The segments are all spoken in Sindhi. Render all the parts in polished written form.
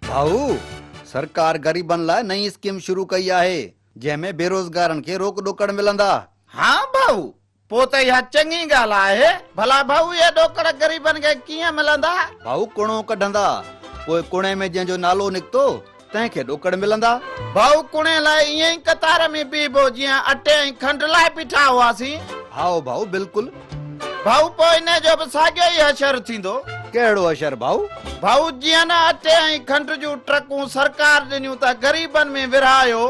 ڀائو، سرڪار غريبن لاء نئين اسڪيم شروع ڪئي آهي، جنهن ۾ بيروزگارن کي روڪ ڏوڪڙ ملندا. ها ڀائو، پوء ته اها چڱي ڳالهه آهي. ڀلا ڀائو اهي ڏوڪڙ غريبن کي ڪيئن ملندا؟ ڀائو ڪڻو ڪڍندا، پوء ڪڻي ۾ جنهن جو نالو نڪتو، تنهن کي ڏوڪڙ ملندا. ڀائو ڪڻي لاء ائين ئي قطار ۾ بيهبو جيئن اٽي ۽ کنڊ لاء بيٺا هئاسين؟ هائو ڀائو بلڪل. ڀائو پوء انهي جو به ساڳيو ئي حشر ٿيندو. ڪهڙو حشر ڀائو؟ ڀائو جيئن نه اٽي ۽ کنڊ جون ٽرڪون سرڪار ڏنيون ته غريبن ۾ ورهايو،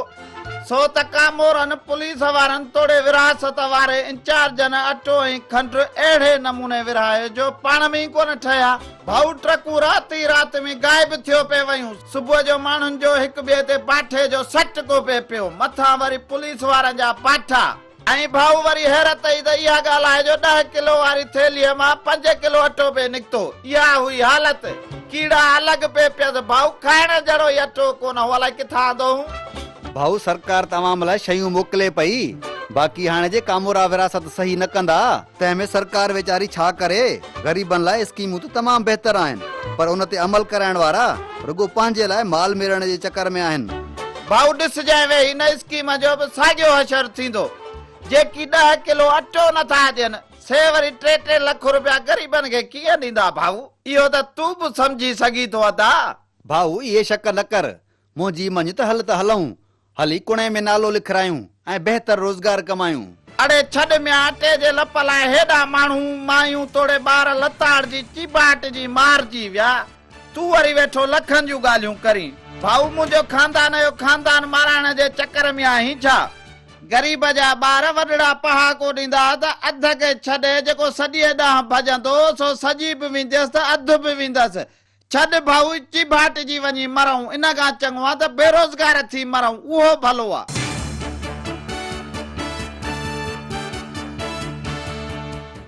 سو ته ڪامورن، پوليس وارن توڙي وراثت واري انچارجن اٽو ۽ کنڊ اهڙي نموني ورهايو جو پاڻ ۾ ئي ڪونه ٺهيا. ڀائو ٽرڪون رات ئي رات ۾ غائب ٿيو پئي ويون. صبح جو ماڻهن جو هڪ ٻئي تي پاٺي جو سٽڪو پئي پيو. مٿان وري پوليس وارن جا پاٺا. ۽ ڀائو وري حيرت ئي ته اها ڳالهه آهي جو ڏهه ڪلو واري ٿيلهيء مان پنج ڪلو اٽو پئي نڪتو. اها هئي حالت. ڪيڙا الڳ پئي پيس. ڀائو کائڻ جهڙو ئي اٽو ڪونه هو الائي ڪٿان آندو هون. ڀائو سرڪار ته عوام لاء شيون موڪلي پئي. باقي هاڻي جي ڪامورا وراثت صحيح نه ڪندا تنهن ۾ سرڪار ويچاري ڇا ڪري. غريبن لاء اسڪيمون ته تمام بهتر آهن پر ان تي عمل ڪرائڻ وارا رڳو پنهنجي لاء مال ميڙڻ جي چڪر ۾ آهن. ڀائو ڏسجانء ويهي ان اسڪيم جو به ساڳيو حشر ٿيندو. جيڪي ڏهه ڪلو اٽو نه ٿا ڏين سي وري ٽي ٽي لک روپيا غريبن کي ڪيئن ڏيندا ڀائو؟ اهو ته تون به سمجهي سگهين ٿو ادا. ڀائو اهي شڪ نه ڪر منهنجي مڃ ته هل ته هلئون، هلي ڪڻي ۾ نالو لکرايون ۽ بهتر روزگار ڪمايون. اڙي ڇڏ ميان اٽي جي لپ لاء هيڏا ماڻهو، مايون توڙي ٻار لتاڙجي، چيڀاٽجي، مارجي ويا. تون وري ويٺو لکن جون ڳالهيون ڪرين. ڀائو منهنجو خاندان اهو خاندان مارائڻ جي چڪر ۾ آهين ڇا؟ غريب جا ٻار وڏڙا پهاڪو ڏيندا ته اڌ کي ڇڏي جيڪو سڄيء ڏانهن ڀڄندو سو سڄي به وينديس ته اڌ به ويندس. ڇڏ ڀائو، چيڀاٽجي وڃي مرئون، ان کان چڱو آ ته بيروزگار ٿي مرئون، اهو ڀلو آ.